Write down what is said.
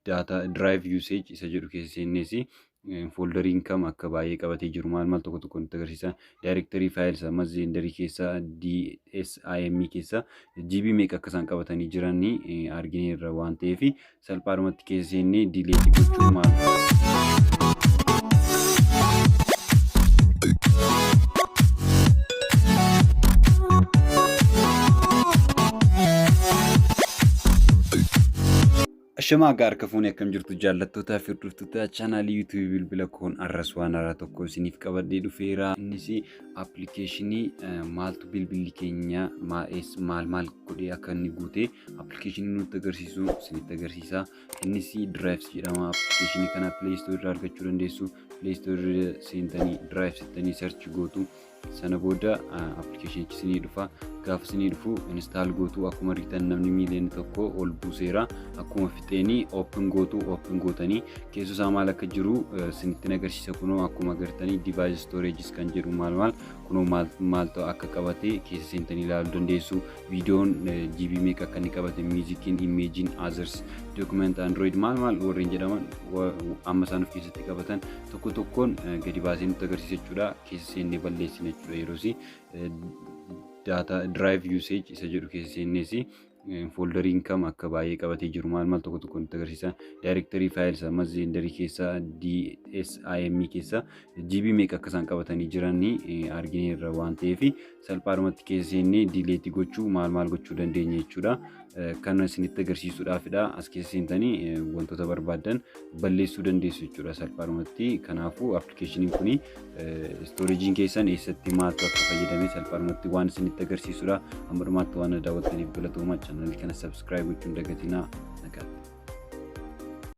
Data drive usage isa jedhu keessa seennees folderiin kam akka baay'ee qabatee jiru maal maal tokko tokko nutti agarsiisa. Directory files ammas Xender keessa DSIM keessa GB meeqa akka isaan qabatanii jiran argineerra waan ta'eef, salphaadhumatti keessa seennee delete gochuu maal. Ashamaa, akka harka fuunee akkam jirtu, jaallattootaa fi hordoftoota chaanaalii YouTube Bilbila Koon? Arras waan haaraa tokko isiniif qabadhee dhufeera. Innis appilikeeshinii maaltu bilbilli keenya maal maal godhee akka inni guute appilikeeshinii nutti agarsiisu isinitti agarsiisa. Innis Drives jedhama. Appilikeeshinii kana Play Store irraa argachuu dandeessu. Play Store seentanii Drives jettanii search gootu. Sana booda appilikeeshinichi isinii dhufa. Gaafa isinii dhufu install gootu. Akkuma argitan namni miiliyoona 1 ol buuseera. Akkuma fixeenii open gootu. Open gootanii keessoo isaa maal akka jiru isinitti agarsiisa. Kunoo akkuma agartanii device storages kan jedhu maal maal kunoo maal maaltu akka qabate keessa seentanii ilaaluu dandeessu. Viidiyoon GB meeqa akka inni qabate, muuzikiin, imageiin, others, document, Android maal maal warreen jedhaman amma isaan of keessatti qabatan tokko tokkoon gadi baasee nutti agarsiisa jechuudha. Keessa seennee balleessina jechuudha. Yeroosi data drive usage isa jedhu keessa seennees folderiin kam akka baay'ee qabatee jiru maal maal tokko tokko nutti agarsiisa. Directory files ammas Xender keessa DSIM keessa GB meeqa akka isaan qabatanii jiran argineerra waan ta'eef, salphaadhumatti keessa seennee delete gochuu maal maal gochuu dandeenya jechuudha. Kana isinitti agarsiisuudhaafidha. As keessa seentanii wantoota barbaaddan balleessuu dandeessu jechuudha salphaadhumatti. Kanaafuu appilikeeshiniin kun storageiin keessan eessatti maaltu akka fayyadame salphaadhumatti waan isinitti agarsiisudha. Amma dhumaatti waan daawwattaniif galatooma. Chaanalii kana subscribe gochuun dagatinaa.